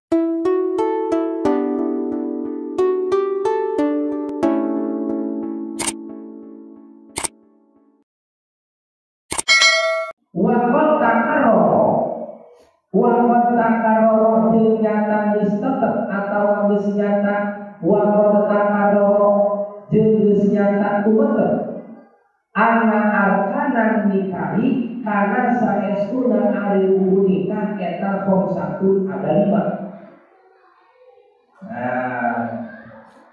Wa qad takarrara jeung nyata geus tetep atawa geus nyata wa qad takarrara jeung geus nyata tumetep anna arkanan nikahi kana saestuna ari rukun nikah eta khamsatun ada 5. Nah,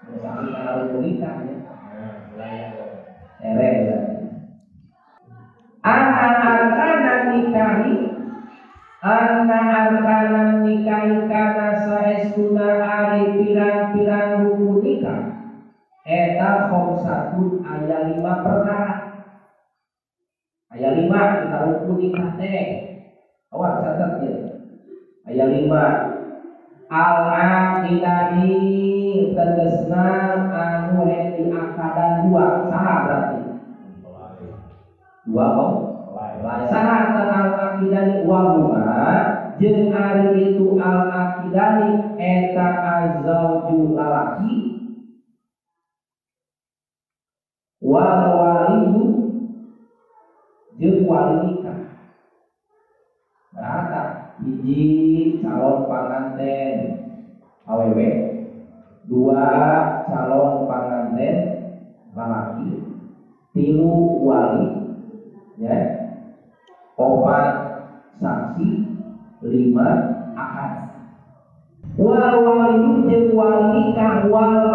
saksi kana rukun nikah ya. Erek ya. Anna arkanan nikahi anna arkanan nikahi kana saestuna ari pirang-pirang rukun nikah eta khamsatun aya 5 perkara. Aya 5 kita rukun nikah teh. Awas catat ya. Aya 5. Al-aqidani tegesna anu rek diakadan 2 saha berarti? 2 kok. Saha teh al-aqidani wa huma jeung ari itu al-aqidani eta azauju lalaki wal waliyu jeung wali nikah. Berarti hiji calon panganten awewe, 2 calon panganten lalaki, 3 wali ya, 4 saksi, 5 akad. Wal waliyu jeung wali nikah wal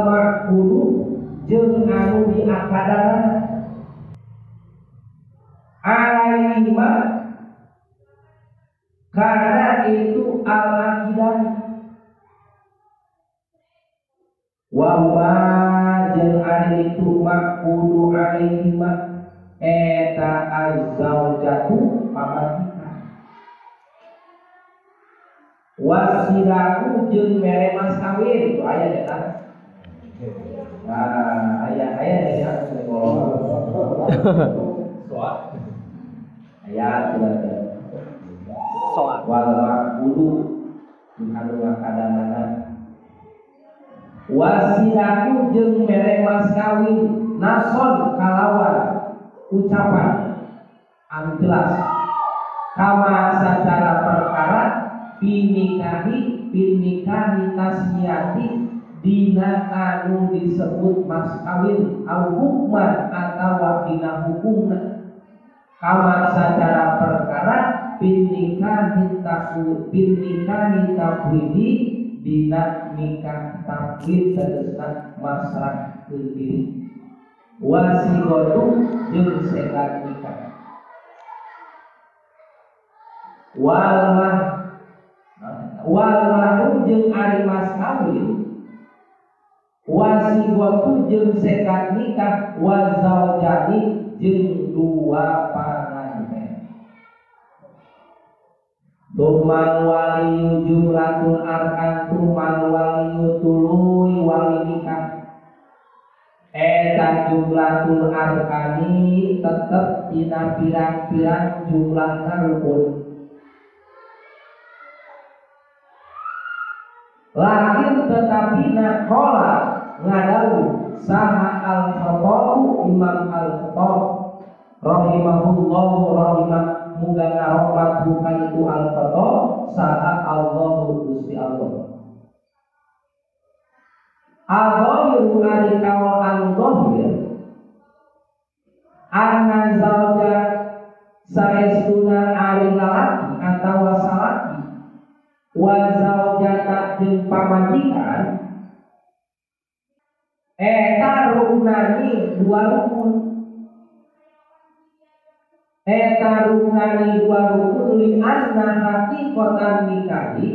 ma'qulu jeung anu diakadana alaihima karena itu al-aqidani wa huma jeung ari itu ma'qulu alaihima eta azzaujatu pamajikan wasidaku jeung mere mas kawin itu aya eta. Nah, aya ya soal aya silakan soal wal maqulu anu ngakadanana wasidaku jeung mere mas kawin nason kalawan ucapan anu jelas kama sacara perkara pinikahi tasmiyati dina anu disebut mas kawin au hukman atawa dina hukumna kama sacara perkara pinikahi tafwidi dina nikah tafwid tegesna masrahkeun diri wasigotu jeung sekat nikah wal mahru jeung ari mas kawin wasigotu jeung sekat nikah wa zaujani jeung 2 panganten. Tumal waliyu jumlatul arkan tumal waliyu tuluy wali nikah eta jumlatul arkani tetep dina pirang-pirang jumlahna rukun. Lakin tetapi nakola ngadawu saha al-Khattab Imam al-Khattab rahimahullahu rahimah muga ngarohmat buka itu al-Khattab saha Allahu Gusti Allah. Al-Zahiru ari kaul anu zahir anna zauja saestuna ari lalaki atawa salaki wa zaujata jeung pamajikan eta ruknani 2 rukun eta ruknani 2 rukun li anna haqiqatan nikahi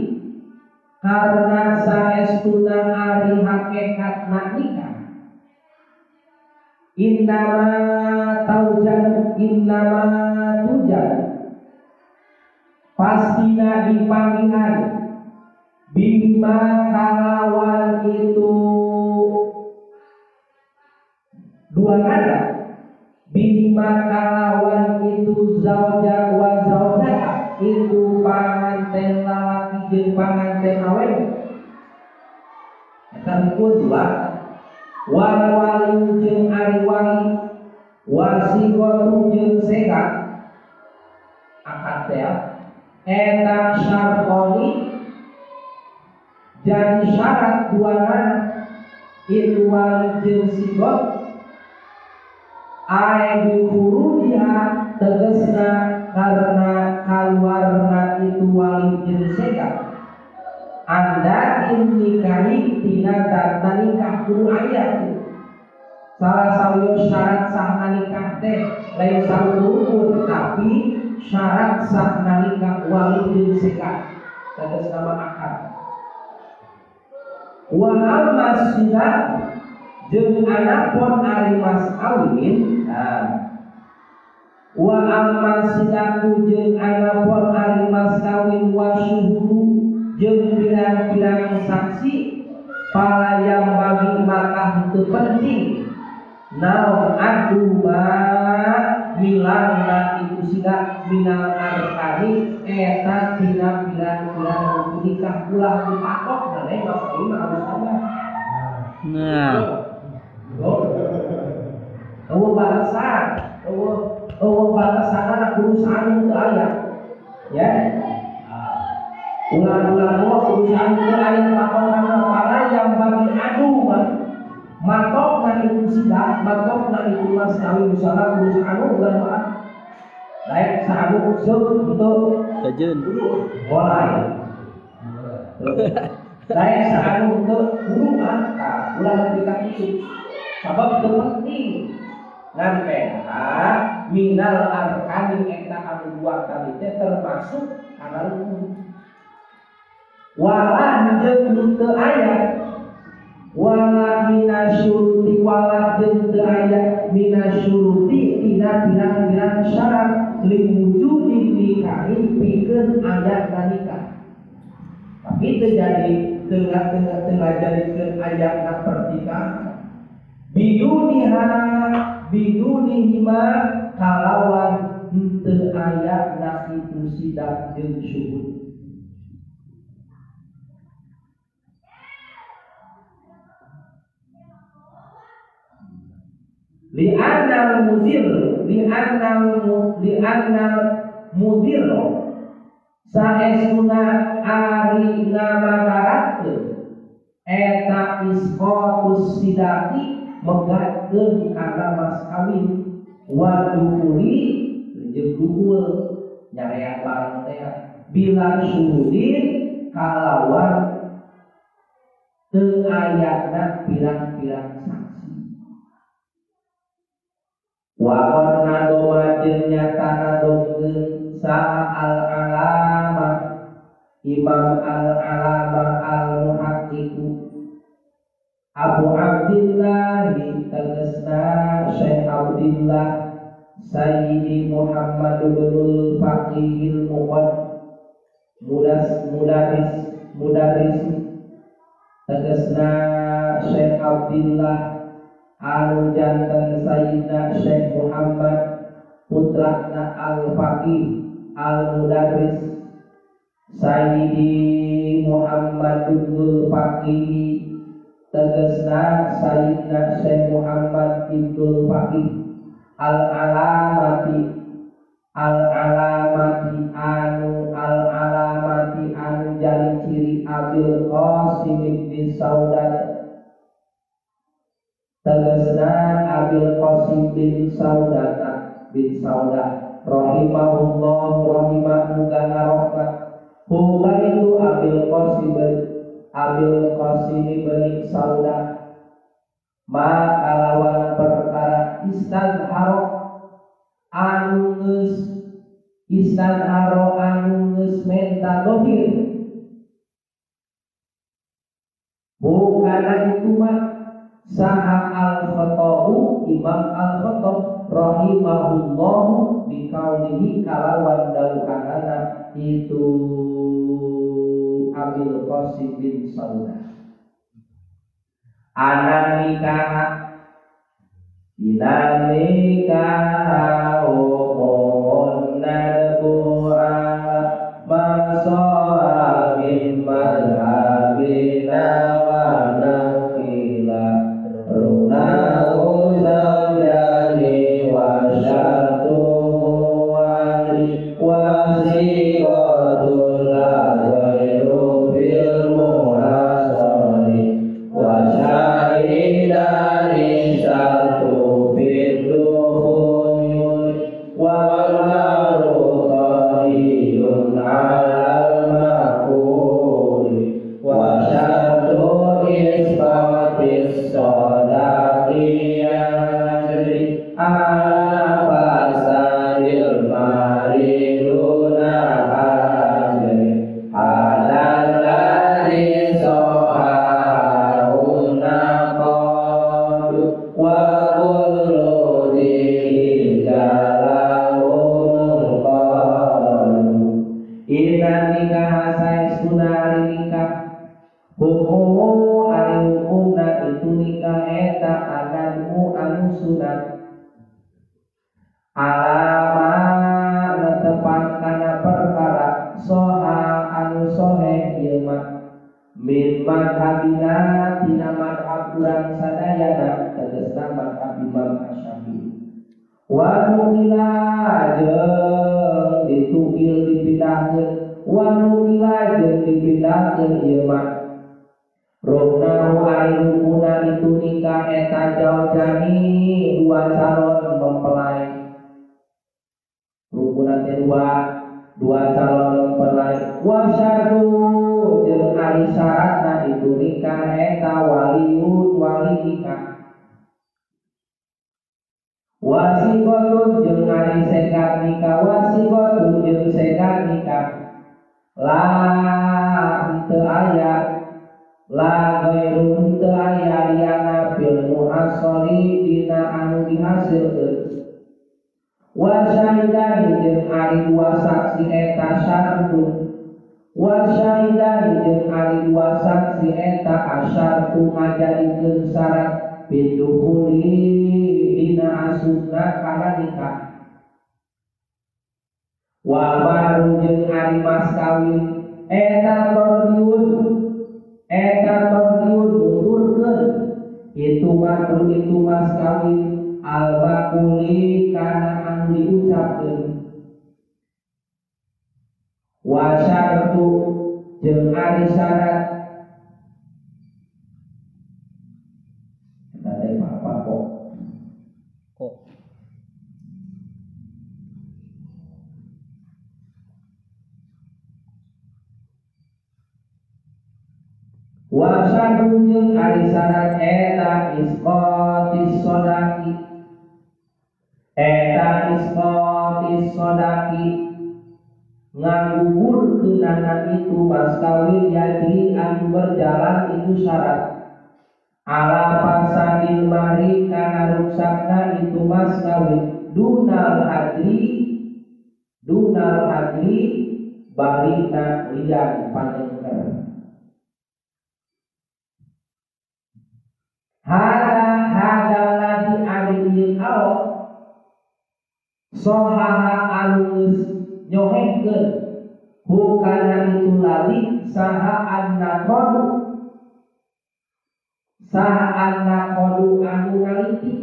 karena saestuna ari hakikatna nikah innama taujan innama tujan pastina dipanggihan bima kalawan itu 2 kata bima kalawan itu zauja wa zaujata itu panganten lalaki jeung panganten awewe eta rukun dua wal wali jeung ari wali wasiqatu jeung sega akad teh eta syartoni jadi syarat duanana itu wali jeung sigot ae bi khurujiha tegasna karena kaluarna itu wali jeung sega anda nikahi tina data nikah kudu aya salah sawios syarat sahna nikah teh lain saukur tapi syarat sahna nikah wali jeung sega tegas nama akad wa amma sidat jeung anapun ari mas kawin wa amma sidaku jeung anapun ari mas kawin wa syuhuru jeung pirang-pirang saksi pala yang bagi maka itu penting naon adu ma milangna itu sidak minal arkani eta tina pirang-pirang nikah ulah dipatok maneh mas kawin harus ada. Nah, eueuh batasan, eueuh batasan urusan teu aya. Ya. Ulah-ulah urusan teu aya pakokan para yang bagi adu mah matokna itu sidak, matokna itu mas kawin misalna urusan anu ulah mah. Daek saanu seut untuk kajeun mulai. Daek saanu untuk kudu ah, ulah nepi ka kitu. Sabab teu penting. Ngan peha minal arkani eta anu dua tadi teh termasuk kana rukun. Wala jeung teu aya wala minasyuruti wala jeung teu aya minasyuruti tina pirang-pirang syarat liwujudi nikahi pikeun aya nikah. Tapi teu jadi tengah jadikeun ayatna pernikahan. Biduniha bidunihima kalawan henteu ayatna itu sidak jeung syuhud. Li'annal mudir li'annal mudir saestuna ari ngamadaratkeun eta isqatus sidaqi megatkeun kana mas kawin wa dukhuli jeung dukhul nyarean bareng teh bila syuhudin kalawan teu ayana pirang-pirang saksi. Wa qad nadoma jeung nyata nadomkeun saha al-alama Imam al-alama al-muhaqqiqu Abu Abdillah tegasna Syekh Abdillah Sayyidi Muhammad bin Faqihil Muqad Mudarris tegasna Syekh Abdillah anu janten Sayyidina Syekh Muhammad putrana Al-Faqih Al-Mudarris Sayyidi Muhammad bin Faqih tegasna Sayyidina Syekh Muhammad Ibnul Faqih Al-Alamati anu al-alamati anu jadi ciri Abil Qasim bin Saudat tegasna Abil Qasim bin Saudah rahimahullah rahimah muga rahmat huwa itu Abil Qasim bin Saudah ma kalawan perkara istadharo anu geus menta dohir bukana itu mah saha al-Khattabu Imam al-Khattab rahimahullahu bikaulihi kalawan dawuhanana itu Abil Qasim bin Saudah anan nikah dina nikah umum nadbu'a masamin saestuna ari nikah hukum ari hukumna itu nikah eta anadmu anu sunat alama netepan kana perkara soha anu soheh ieu mah min madhabina tina madhab urang sadayana tegasna madhab Imam Asy-Syafi'i wa nukila jeung ditukil dipindahkeun wa nukila jeung dipindahkeun ieu mah ruknahu ari rukuna itu nikah eta jaujani dua calon mempelai rukuna teh dua calon mempelai wa syartu jeung ari syaratna itu nikah eta waliun wali nikah wasiqatun jeung ari sekat nikah wasiqatun jeung sekat nikah la teu aya la ghairun teu aya liyana fil muhassali dina anu dihasilkeun wa syahidani jeung ari dua saksi eta syartun wa syahidani jeung ari dua saksi eta asyartu ngajadikeun syarat bidukhuli dina asupna kana nikah wal baru jeung ari mas kawin eta tordiun nuturkeun itu makru itu mas kawin al bakuli kana anu diucapkeun wa syartu jeung ari syarat eta teh apa kok wa syartu jeung ari syarat eta isqatis sodaki eta isqatis sodaki ngagugurkeunana itu mas kawin yajri anu berjalan itu syarat ala fasadil mahri kana ruksakna itu mas kawin dunal hadri barina lian panengker hada lagi ari ieu ao sohaha alus nyohengkeun hukana itu lali saha annaqadu anu naliti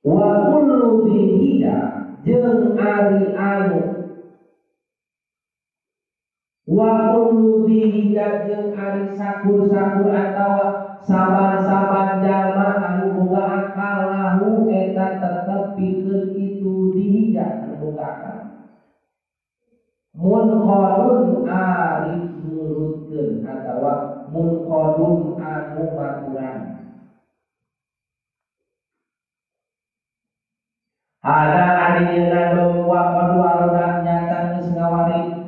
wa kullu bihija jeung ari anu wa kullu bihija jeung ari sakur-sakur atawa saban-saban jalma anu boga akal lahu eta tetep pikeun itu dihija anu boga akal munqadun ari nurutkeun atawa munqadun anu maturan ada ari yeuna dong wa qad waroda nyata geus ngawari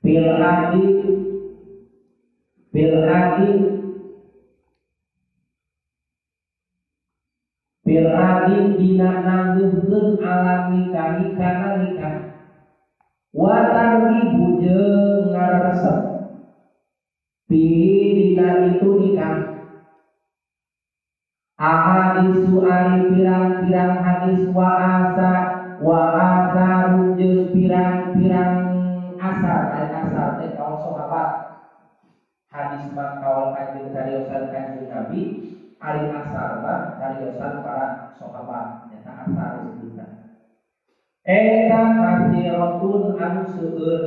bil adi dina nangguhkeun alam nikahi kana nikah wa targhibu jeung ngaresep bi dina itu nikah ahadisu ari pirang-pirang hadis wa asaru jeung pirang-pirang asar ari asar teh kaum sahabat hadis mah kaul kanjeng cariosan kanjeng Nabi ari asar mah cariosan para sahabat nyata asar disebutna eta kasiratun anu seueur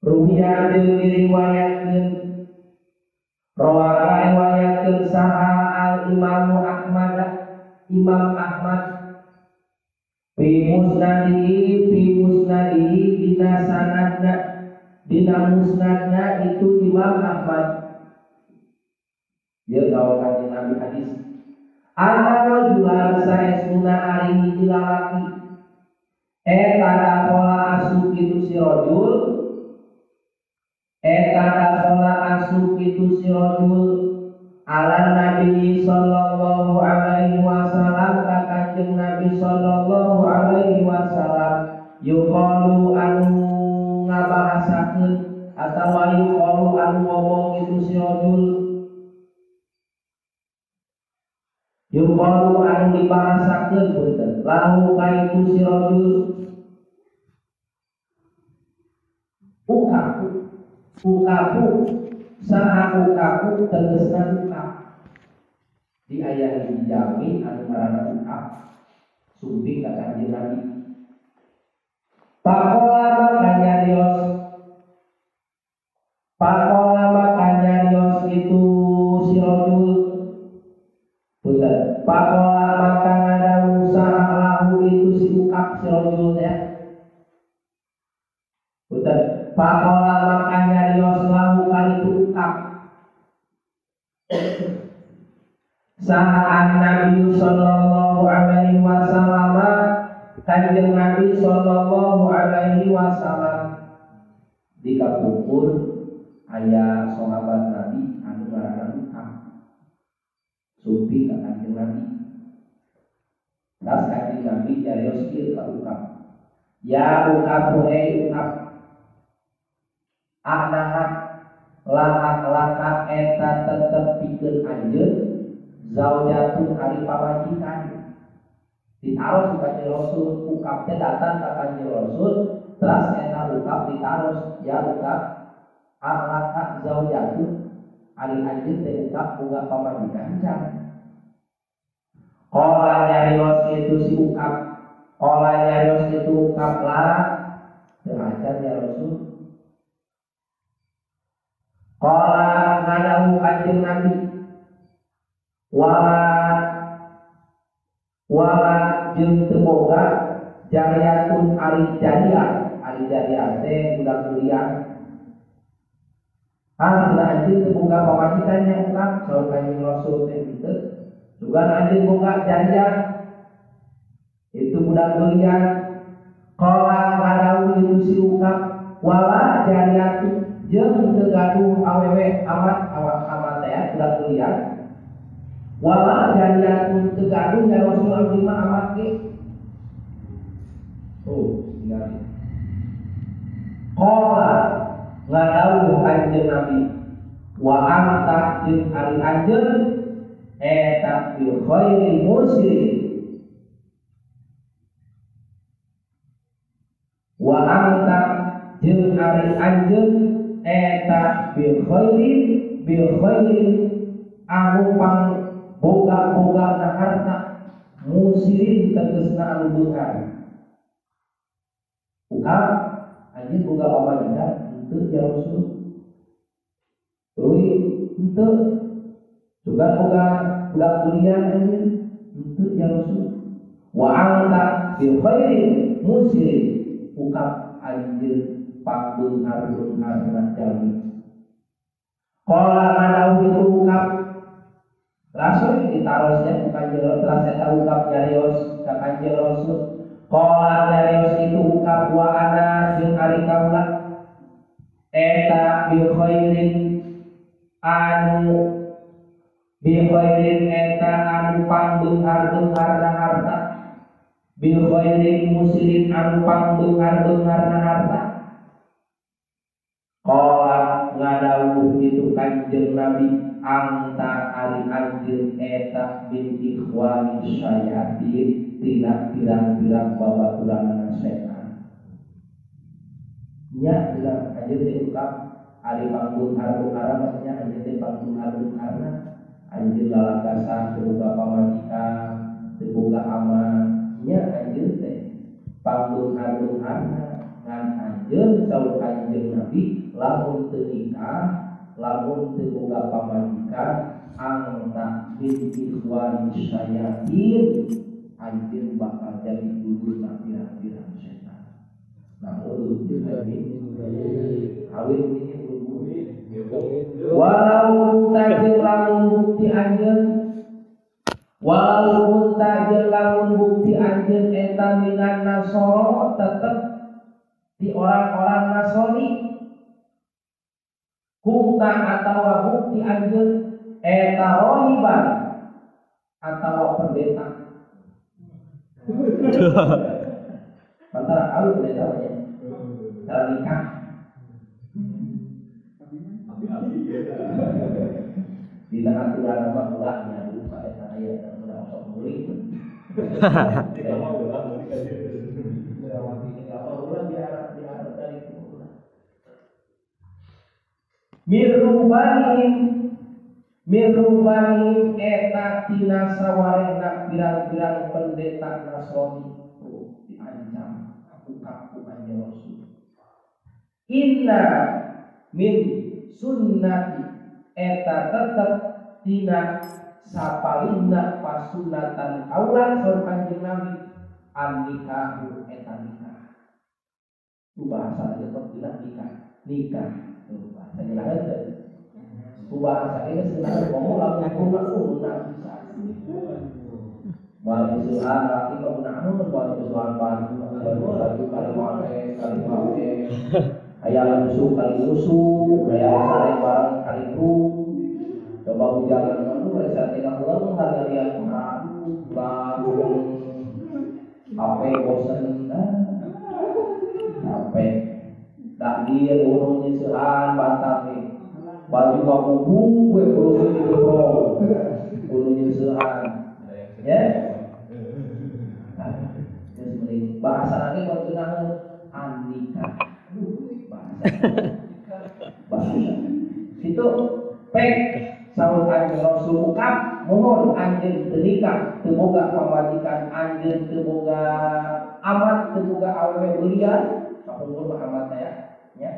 ruwiya jeung diriwayatkeun riwayatkeun saha al Imamu Ahmad Imam Ahmad fi musnadihi dina sanadna dina musnadna itu Imam Ahmad dia kaul kanjeng Nabi hadis anna rajulan saestuna ari hiji lalaki eta dakhala asup itu si rajul eta dakhala asup itu si rajul Ala Nabi sallallahu alaihi wasallam ka Kanjeng Nabi sallallahu alaihi wasallam yuqalu anu ngabahasakeun atawa yuqalu anu ngomong itu si rajul yuqalu anu dibahasakeun punten lahu ka itu si rajul ukaku ukaku saha ukaku tegesna ukap di ayat dijami anu ngaranna ukap sumping ka Kanjeng Nabi. Pakola maka nyarios, pakola maka nyarios itu si rajul punten pakola maka ngadawu saha lahu itu si ukap si rajul teh punten pakola maka nyarios lahu ka itu ukap saha Nabi sallallahu alaihi wasallam Kanjeng Nabi sallallahu alaihi wasallam di kapungkur aya sahabat Nabi anu ngaranna Ukab sumping ka Kanjeng Nabi. Tas Kanjeng Nabi nyarios kieu ka Ukab, ya Ukab hei Ukab anaha lahak laka eta tetep pikeun anjeun zaujatun ari pamajikan. Ditaros ku Kanjeng Rasul, Ukab teh datang ka Kanjeng Rasul, terus eta Ukab ditaros, ya Ukab alaka zaujatun ari anjeun teh Ukab boga pamajikan can. Qala nyarios itu si Ukab, qala nyarios itu Ukab la teu acan ya Rasul. Qala ngadahu Kanjeng Nabi wala wala jeung teu boga jariyatun ari jariah, ari jariah teh budak kuliah. Ah cenah anjeun teu boga pamajikannya Ukab, saur Kanjeng Rasul teh kitu. Sugan anjeun boga jariah itu budak kuliah. Qala ngadahu itu si Ukab wala jariyatun jeung teu gaduh awewe amat awak amat teh budak kuliah. Wala jariyatun teu gaduh ya Rasul abdi mah amat ge. Oh, tinggal. Qala ngadawuh Kanjeng Nabi wa anta jeung ari anjeun eta bil khairi musirin. Wa anta jeung ari anjeun eta bil khairin anu pang boga-boga na harta musirin tegesna anu beunghar. Ukab anjeun boga pamajikan henteu ya Rasul. Tuluy henteu sugan boga budak kuliah anjeun henteu ya Rasul. Wa anta bil khairin musirin ukab anjeun pangbeunghar-beungharna jalmi. Qala ngadawu itu ukab Rasul ditarosnya ku Kanjeng Rasul, eta ukab nyarios ka Kanjeng Rasul. Qala nyarios itu ukab wa ana jeung ari kaula eta bil khairin anu bil khairin eta anu pangbeunghar-beungharna harta, bil khairin musirin anu pangbeunghar-beungharna harta. Qala ngadawuh itu Kanjeng Nabi anta ari anjeun eta bin ikhwani syayatin tina pirang-pirang babaturanna setan. Nya bilang anjeun teh ukab ari pangbeunghar-beungharna maksudnya anjeun teh pangbeunghar-beungharna anjeun lalagasan teu boga pamajikan teu boga aman nya anjeun teh pangbeunghar-beungharna ngan anjeun saur Kanjeng Nabi lamun teu nikah lamun teu boga pamajikan anta bin ikhwani syayatin anjeun bakal jadi dulurna pirang-pirang setan. Naudzubillah min dzalik. Awin ini walau tajil lamun bukti anjeun, walau tajil lamun bukti anjeun eta minan nasoro tetep di orang-orang Nasrani. Kunta atawa bukti anjeun Eta rohiban atawa pendeta. Antara kawin pendeta ya. Cara nikah. Dina aturan mah ulah nya lupa eta aya ulah sok meuli. Kita mah ulah meuli ka dieu. Ulah di Arab dari itu ulah. Mirrubanihim eta tina sawarehna pirang-pirang pendeta Nasrani diancam aku kanjeng Rasul. Inna min sunnati eta tetep tina sapalihna pasunatan kaula saur Kanjeng Nabi an-nikahu eta nikah. Itu bahasa tetep tina nikah. Nikah tuh bahasa jelas teh. Itu bahasa ini sebenarnya ngomong lamun kuna bisa. Wal isuhan laki mah gunaun wal isuhan baju baju kali make kali make. Aya musuh kali musuh, aya sare bareng kali kru. Coba hujan anu resa tinggal ulang hari-harian aduh bangun. HP bosen HP takdir urung nyeusehan bantah nih. Baju ngabubu we kudu digebrong. Kudu nyeusehan. Ya. Geus mending bahasa lagi kudu an-nikah. Bahasa. Situ pek saur Kanjeng Rasul ukap mohon anjeun teu nikah teu boga pamajikan anjeun teu boga amat teu boga awewe beulian kapungkur mah amat ya nya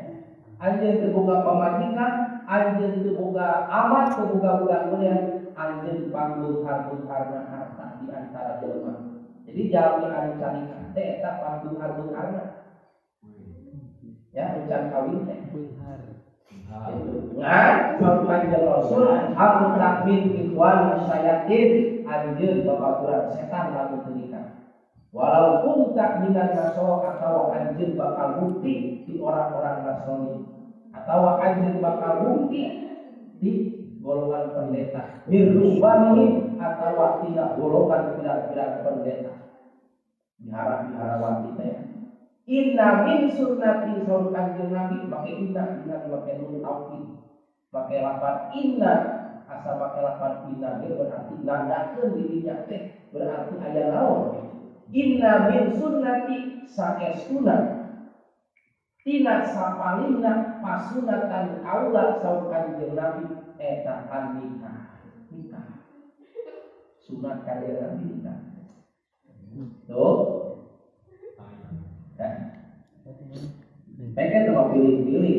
anjeun teu boga pamajikan anjeun teu boga amat teu boga budak beulian anjeun pangbeunghar-beungharna harta di antara jelema. Jadi jalmi anu can nikah teh eta pangbeunghar-beungharna ya ucapan kawin teh. Nah, saur Kanjeng Rasul aku takmin ikhwan syayatin anjeun babaturan setan lamun teu nikah. Walaupun tak minan nasoro atau anjeun bakal bukti di orang-orang Nasrani atau anjeun bakal bukti di golongan pendeta. Mirrubani atau tidak golongan pirang-pirang pendeta. Biara-biarawati teh. Inna min sunnati saur Kanjeng Nabi pakai inna inna pakai nun taukid pakai lafaz inna asa pakai lafaz inna ge berarti nandakeun dirinya teh berarti aya naon. Inna min sunnati saestuna tina sapalihna pasunatan kaula saur Kanjeng Nabi eta an-nikah. Nikah sunat Kanjeng Nabi nikah. Tuh. Ya. Pengen tuh pilih-pilih.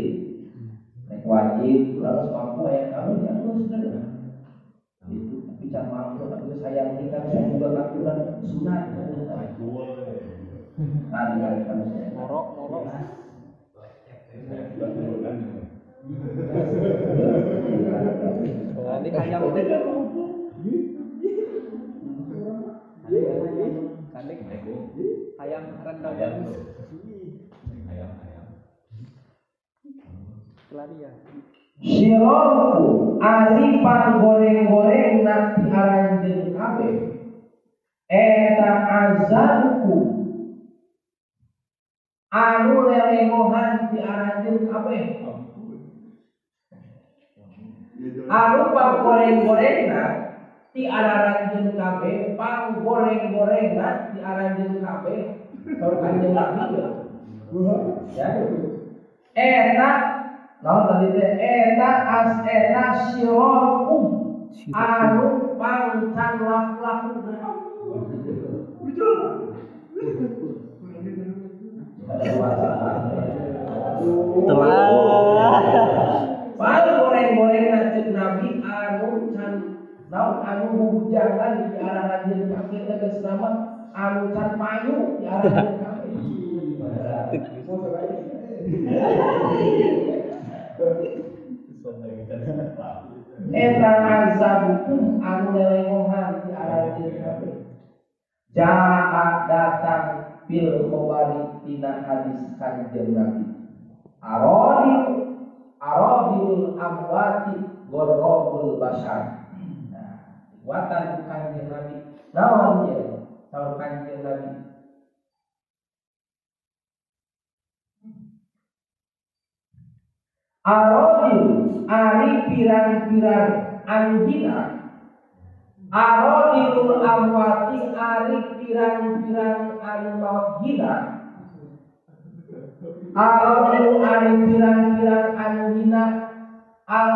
Nek wajib, harus mampu ayah kamu ya harus sudah. Itu tapi can mampu tapi sayang nikah saya juga aturan sunat. Tadi kan saya morok morok. Nanti ayam ayam rendang bagus. Ayam ayam. Lari ya. Sirorku ari panggoreng-goreng na ti aranjeun kabeh. Eta azabku anu lelengohan ti aranjeun kabeh. Anu panggoreng-gorengna ti aranjeun kabeh, panggoreng-gorengna ti aranjeun kabeh. Saur Kanjeng Nabi ya. Eta naon tadi teh eta as eta sirahum anu pangcan laku-lakuna. Telah. Panggoreng-gorengna ceuk Nabi anu can naon anu bubujangan di aranjeun kabeh tegas nama anu can payu di aranjeun kabeh. Eta azabukum anu lelengohan di aranjeun kabeh. Jaa datang fil khobari tina hadis Kanjeng Nabi. Aradil amwati ghorobul bashar. Nah, kuatan ku Kanjeng Nabi. Naon ieu? Saur Kanjeng Nabi. Arodil ari pirang-pirang anu hina, arodilul amwati ari pirang-pirang anu maot hina, arodil ari pirang-pirang anu hina, al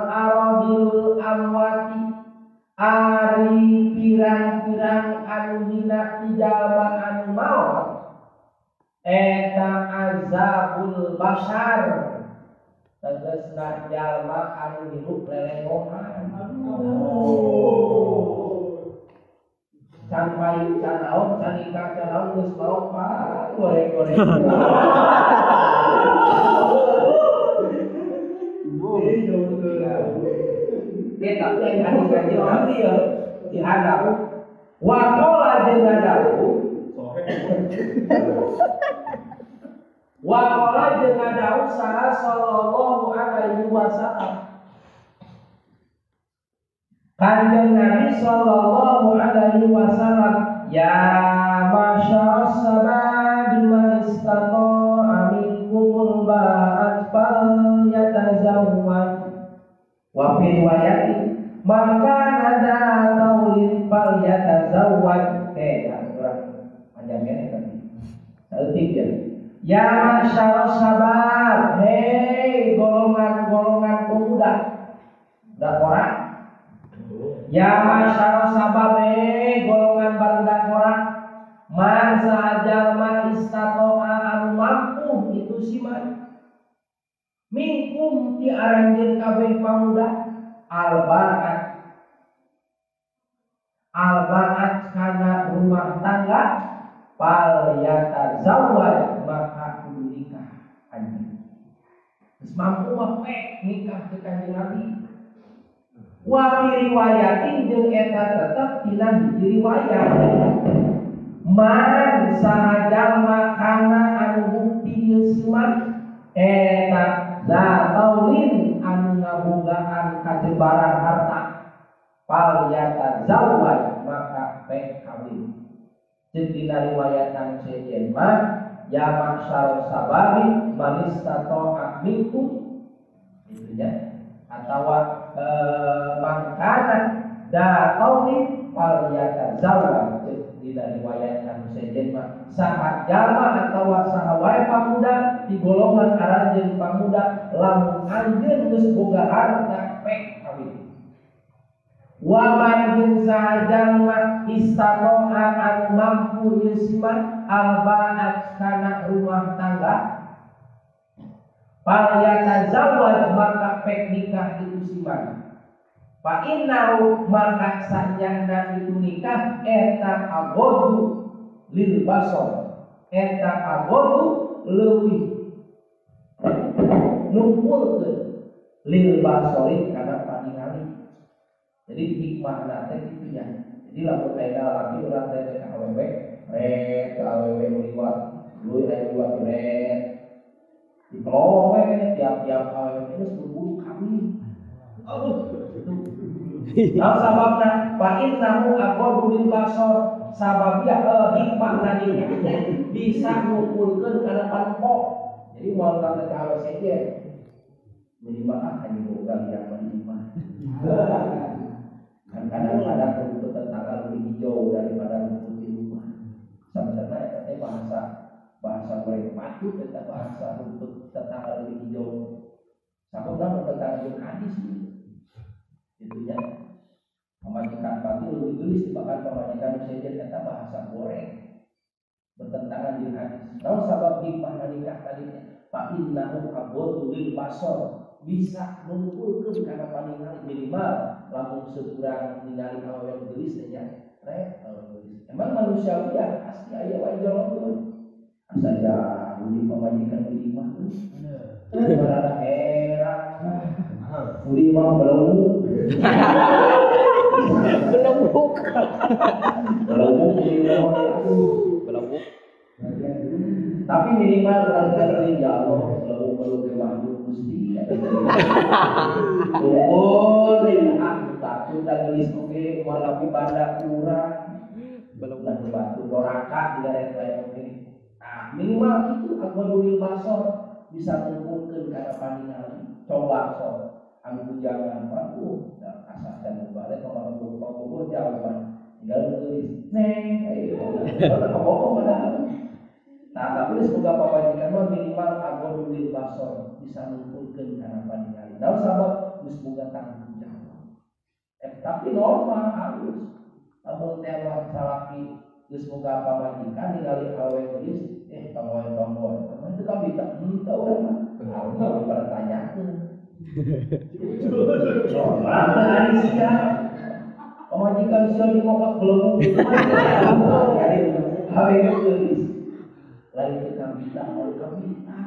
arodilul amwati ari pirang-pirang anu hina jalma anu maot eta azabul bashar. Tegasna jalma anu hirup lelengohan. Can payu can naon can nikah can naon geus maot mah goreng-goreng. Eta teh hadis Kanjeng Nabi ya dihadap. Wa qala jeung ngadawuh wa qala jeung ngadawuh saha sallallahu alaihi wasallam. Kanjeng Nabi sallallahu alaihi wasallam, ya masyarakat sabab man istata'a minkumul ba'at falyatazawwaj. Wa fi riwayati maka nada taulin falyatazawwaj. Kurang panjangnya tadi. Saeutik ya. Ya masyarakat sabab, hei golongan-golongan pemuda. Udah orang. Ya masyarakat sabab, hei golongan barudak orang. Man sahaja istato'a anu mampu itu si man. Minkum ti aranjeun kabeh pamuda al-ba'at. Al-ba'at kana rumah tangga fal yatazawwaj maka kudu nikah anjeun. Geus mampu mah pek nikah ke Kanjeng Nabi. Wa fi riwayatin jeung eta tetep dina hiji riwayat. Man sahaja kana anu bukti ieu si man eta zataulin anu ngabogaan kajebaran harta fal yatazawwaj maka pek kawin. Jeung dina riwayat anu sejen mah ya masyar sababi man istata'a minkum itu ya atawa mangkana da qaulin fal yatazawwaj. Dina riwayat anu sejen mah saha jalma atawa saha wae pamuda di golongan aranjeun pamuda lamun anjeun geus boga harta pek kawin. Wa man jeung saha jalma istata'a anu mampu ieu si man al-ba'at kana rumah tangga fal yatazawwaj maka pek nikah itu si man. Fa innahu maka sanyana itu nikah eta agodu lil basar, eta agodu leuwih numpulkeun lil basori kana paningali. Jadi hikmahna teh kitu nya. Jadi lamun aya laki urang teh ka awewe, rek ka awewe liwat, leuwih aya liwat rek. Dipelong we tiap-tiap awewe geus buru kawin. Aduh. Nah, sababna fa innahu aqadu lil basar, sababnya hikmahna nikah teh bisa ngumpulkeun kana panempo. Jadi moal kana ka awewe sejen. Minimal ah anjing boga yang mah imah. Kan kadang-kadang rumput tetangga lebih hijau daripada rumput di rumah. Sebenarnya eta teh bahasa goreng patut eta bahasa rumput tetangga lebih hijau. Sababna bertentangan jeung hadis gitu. Itunya pemajikan batur lebih gelis dibakar pemajikan sejen eta bahasa goreng bertentangan dengan hadis. Tahu sabab hikmah nikah tadi fa innahu aqadu lil basar, bisa ngumpulkeun kana paningali minimal lamun sekurang ningali awewe gelis teh nya rek awewe gelis. Emang manusia ya pasti aya wae jolongkeun. Asa jauh di pamajikan di imah geus. Barada era. Uri mah belum. Belum. Belum belum. Tapi minimal orang teh ya Allah, belum perlu ke makhluk Gusti. Oh, ah batu da geulis oge moal tapi banda kurang. Belum batu doraka di daerah lain oge. Nah, minimal itu agwadulil basor bisa ngumpulkeun kana paningali. Coba sok anu bujangan patuh da asas dan balik pamabogo jawaban tinggal nulis neng ayo kabogoh padahal. Nah, tapi semoga pamajikan mah minimal agwadulil basor bisa ngumpulkeun kana paningali. Naon sabab geus boga tanggung jawab. Tapi normal halus. Lamun teh mah salaki geus boga pamajikan ningali awe geulis panggoe-panggoe. Teman itu kan bisa henteu urang mah. Harus dipertanyakeun. Normal teh ari sia. Pamajikan sia dimokos belum gitu mah. Awe geulis. Lain teu kabita, moal kabita.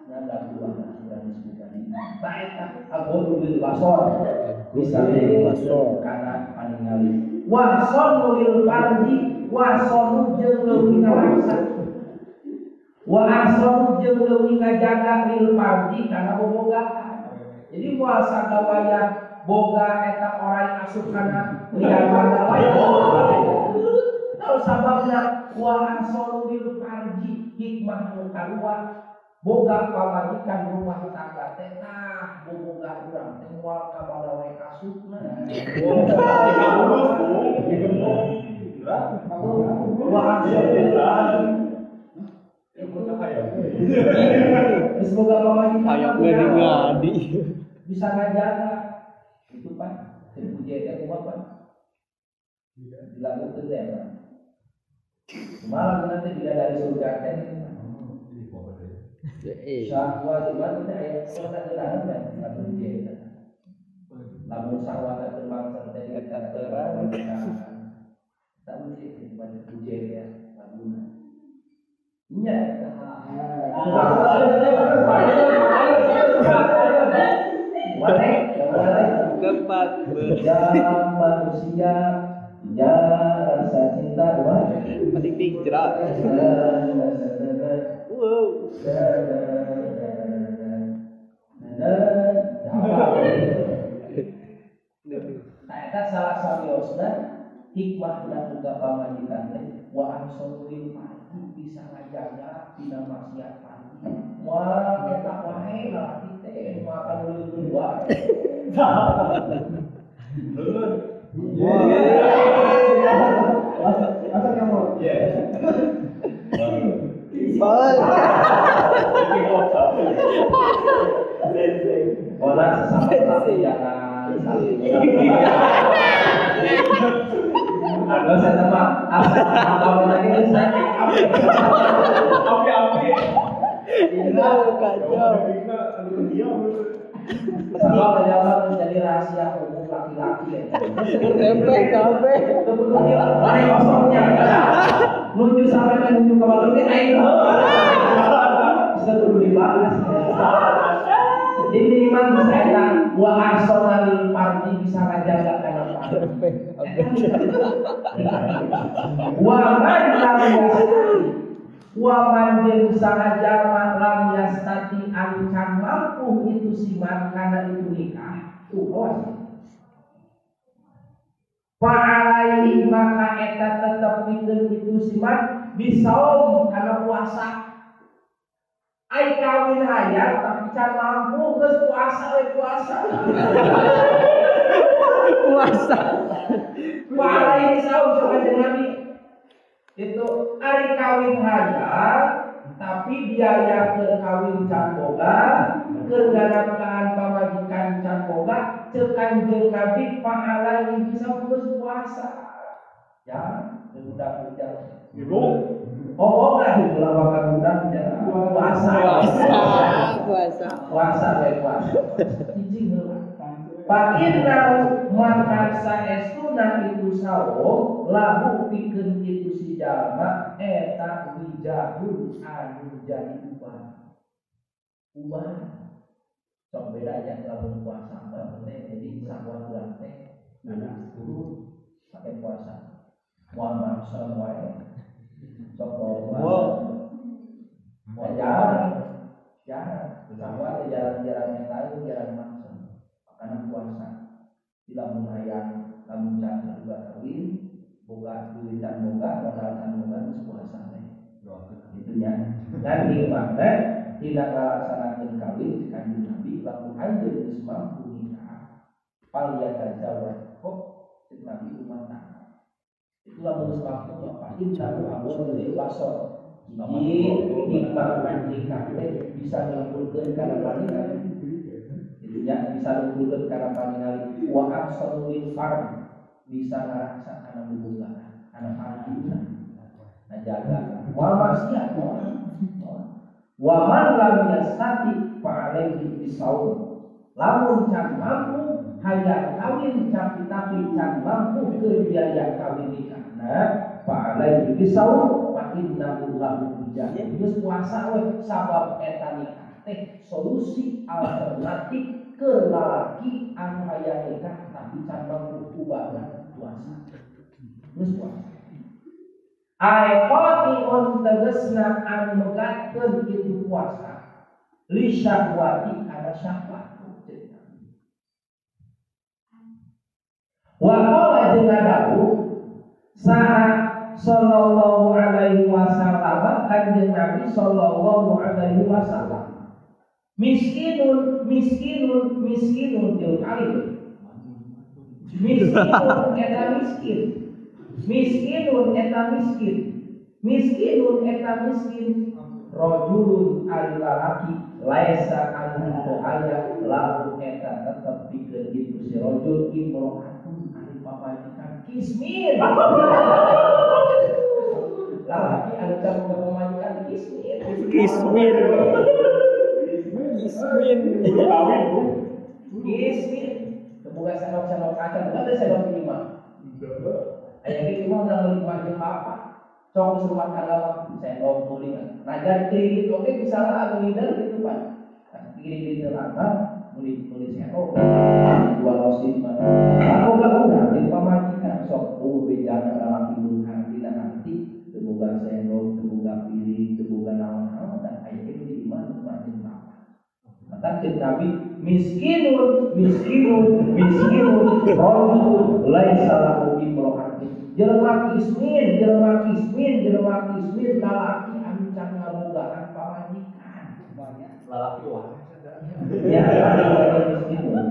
Nya gaduh urang geus boga nikah. Tah eta agwadulil basor. Bisa basor kana paningali. Wasonu lil farji wasonu jeung leuwih ngaraksa wa asonu jeung leuwih ngajaga lil farji kana bobogaan. Jadi moal sagawaya boga eta orai asup kana liar banda wae. Tahu sababna wa asonu lil farji hikmah nu kadua boga pamajikan rumah tangga teh tah boboga urang teh moal ka mana wae asupna. Semoga pamajikan bisa ngajaga itu Pak. Puji teh kumaha Pak? Dilakukeun teh Pak. Malah nanti tidak dari surga teh. Syahwat iman teh aya salah geunaan kan lagu puji eta. Lamun syahwat teh mangsa teh dikatakan tak mungkin banyak puji ya laguna. Nya eta. Keempat berjam manusia ya rasa cinta wah penting hijrah. Wow. Nah, eta salah sawiosna hikmahna boga pamajikan teh wa ahsanul farji bisa ngajaga tina maksiat farji. Moal eta wae lalaki teh moal ka nuluykeun wae. Asa kamu? Orang sesama lelaki jangan saling. Kalau saya tambah apa lagi itu saya api. Kacau. Sama pejabat menjadi rahasia umum laki-laki ya. Tempe kafe. Mana kosongnya? Menuju sampai menuju ke bawah ini air. Bisa dulu dibahas. Jadi minimal bisa enak. Wa ahsana lil farji bisa ngajaga kana farji. Wa man lam yastati wa man jeung sahaja lam yastati anu can mampu itu siman kana itu nikah. Tuh awas. Fa'alaihi maka eta tetep pikeun itu siman bisaum kana puasa. Ai kawin hayang tapi can mampu geus puasa we puasa. Puasa. Fa'alaihi saum kanjeng Nabi. Itu ari kawin hayang tapi biaya keur kawin can boga, keur ganapkaan pamajikan can boga, ceuk kanjeng Nabi fa'alaihi bisa geus puasa. Ya, budak-budak. Ibu. Oh, enggak ulah bakal budak puasa. Puasa. Puasa we puasa. Cicing heula. Fa innahu maka saestuna itu saum lahu pikeun itu si jalma eta wijahun anu jadi ubah. Ubah. Sok beda nya lamun puasa mah teh jadi sahwat urang teh turun pakai puasa. Moal maksa wae. Sok puasa. Moal jarang. Jarang. Sahwat jarang-jarang yang lain jarang maksa. Karena puasa. Di lamun hayang lamun can boga kawin, boga duit can boga, modal can boga geus puasa teh. Itu nya. Dan hikmahna tidak ngalaksanakeun kawin cek Kanjeng Nabi lamun anjeun geus mampu nikah. Fal yatazawwaj kok cek Nabi rumah tangga. Itu lamun geus mampu mah innahu amrun basor. Hiji hikmah nikah teh bisa ngumpulkeun kana paningali. Itu nya bisa ngumpulkeun kana paningali wa ahsanu lil fard bisa ngarasa kana bubugaan kana farjuna. Nah jaga wa maksiat wa man lam yastati fa alaihi bisaum. Lamun can mampu hayang kawin tapi can mampu ke biaya kawin nikahna fa alaihi bisaum fa innahu lahu wijah. Geus puasa we sabab eta nikah teh solusi alternatif ke lalaki anu hayang nikah tapi can mampu ubahna puasa. Geus puasa. Aeqatiun tegesna anu megatkeun itu puasa li syahwati kana syahwat. Wa qala jeung dawuh saha sallallahu alaihi wasallam kanjeng Nabi sallallahu alaihi wasallam miskinun miskinun miskinun tilu kali miskinun eta miskin miskinun eta miskin miskinun eta miskin rajulun ari lalaki laisa anu teu aya lahu eta tetep pikeun itu si rajul imro'atun ari pamajikan kismin lalaki anu can boga pamajikan kismin kismin kismin kawin bu kismin teu boga sendok-sendok acan boga teh sendok ieu mah aya ge cuma urang meuli mah jeung bapak sok geus rumah tangga mah sendok meuli najan kredit oge bisa lah anu ngider gitu Pak kredit teu lama meuli sendok dua losin mah boga urang jeung pamajikan sok bejana lalaki beunghar dina hati teu boga sendok teu boga piring teu boga naon-naon dan aya ge di imah mah jeung bapak maka ceuk Nabi miskinun miskinun miskinun rajulun laisa lahu imro'atun jelema kismin jelema kismin jelema kismin lalaki anu can ngabogaan pamajikan lalaki wae ya miskinun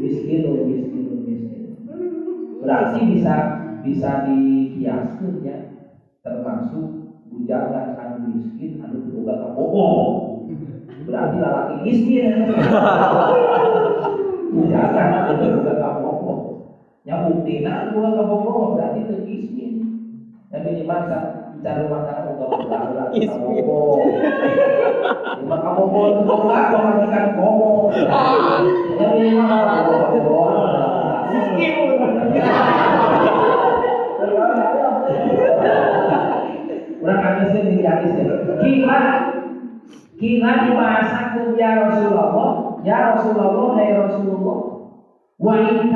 miskinun miskinun miskin berarti bisa dikiaskeun ya termasuk bujangan anu miskin anu teu boga kabogoh berarti lalaki miskin bujangan anu teu boga kabogoh nya buktina boga kabogoh berarti teu miskin da minimal can rumah tangga boga berarti kabogoh lima kabogoh teu boga pamajikan komo nya minimal kabogoh miskin urang ageuskeun di hadis kila dibahasakeun ya Rasulullah ya Rasulullah hai Rasulullah wa in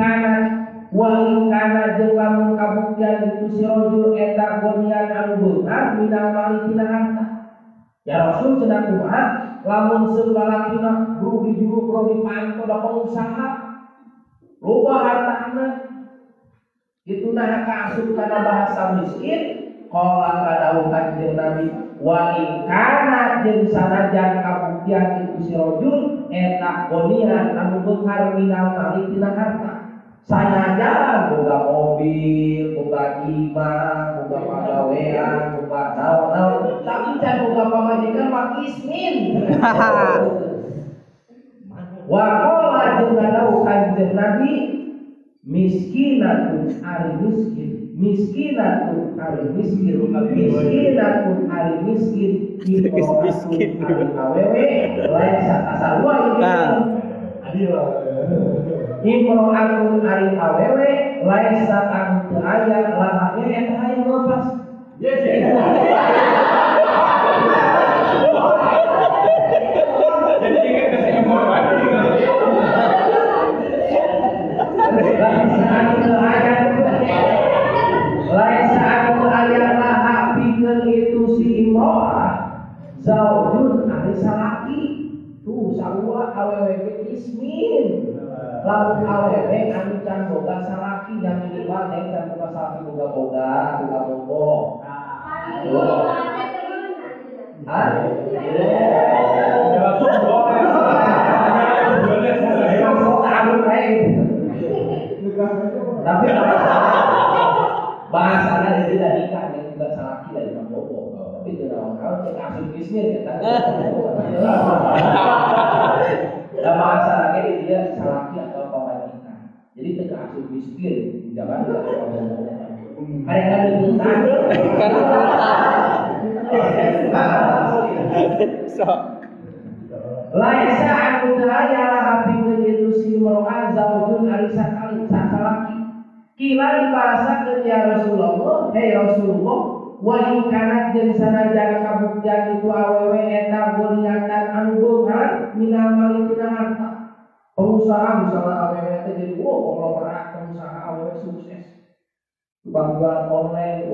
kana jeung lamun kabuktian itu si rajul eta gonian anu beunghar minal mali tina harta ya Rasul cenah kumaha lamun seung lalakina bro di juru bro di panto da pengusaha loba hartana itu nah kaasup kana bahasa miskin qala kadawuh kanjeng Nabi wa in kana jeung sanajan kabuktian itu si rajul eta gonian anu beunghar minal mali tina harta sanajan boga mobil boga imah boga pagawean boga naon-naon tapi can boga pamajikan mah kismin wa qala jeung kadawuh kanjeng Nabi miskinatun ari miskin miskinatun ari miskin miskinatun ari miskin imro'atun ari awewe laisa tasarua ieu adil imro'atun ari awewe laisa anu teu aya laha eta hayang lepas yes jadi ingat ke sini laisa anu aya laha pikeun itu si imro'ah zaujun ari salaki tuh sarua awewe ge ismin. Lamun awewe anu can boga salaki yang minimal neng can boga salaki boga-boga, boga bogo. Hah? Tapi bahasanya dia tidak nikah dan juga salaki dari bogo. Tapi itu naon-naon cek asup bisnis ya. Nah bahasa lagi dia salaki atau pamajikan. Jadi teu asup miskin jangan ngomong. Mereka rebutan. Sok. Laisa anu teu aya lahapikeun itu si mar'ah zaujun ari sakali sasalaki. Kila dibahasakeun ya Rasulullah, hei Rasulullah, wa in kanat jeung sanajan kabuktian itu awewe eta goniatan anu beunghar minal mali tina harta. Pengusaha misalnya awewe teh jadi wow konglomerat pengusaha awewe sukses. Tukang jualan online,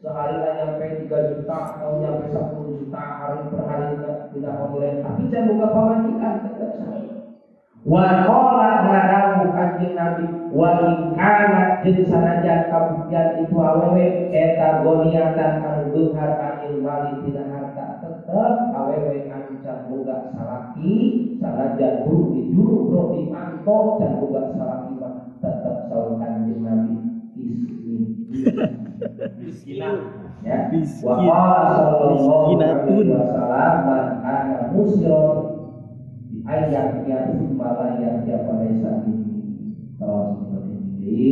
sehari lah nyampe 3 juta atau nyampe 10 juta hari per hari tidak online, tapi jangan buka pamajikan tetap saya. Wa qala ngarawu kanjeng Nabi wa in kana jeung sanajan kabuktian itu awewe eta goniatan anu beunghar anil mali tina harta tetep awewe anu can boga salaki sanajan buru dijuru bro dipanto can boga salaki mah tetep saur kanjeng Nabi ismin. Miskinah. Ya. Wa qala sallallahu alaihi wasallam man kana musron di ayatnya malah yang tiap pada ini. Kalau seperti ini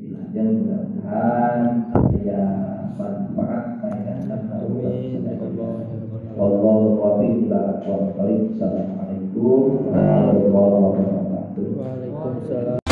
dilanjut mudah-mudahan ya manfaat faedah. Amin. Wallahu muwaffiq ila aqwamit thoriq. Assalamualaikum warahmatullahi wabarakatuh. Waalaikumsalam.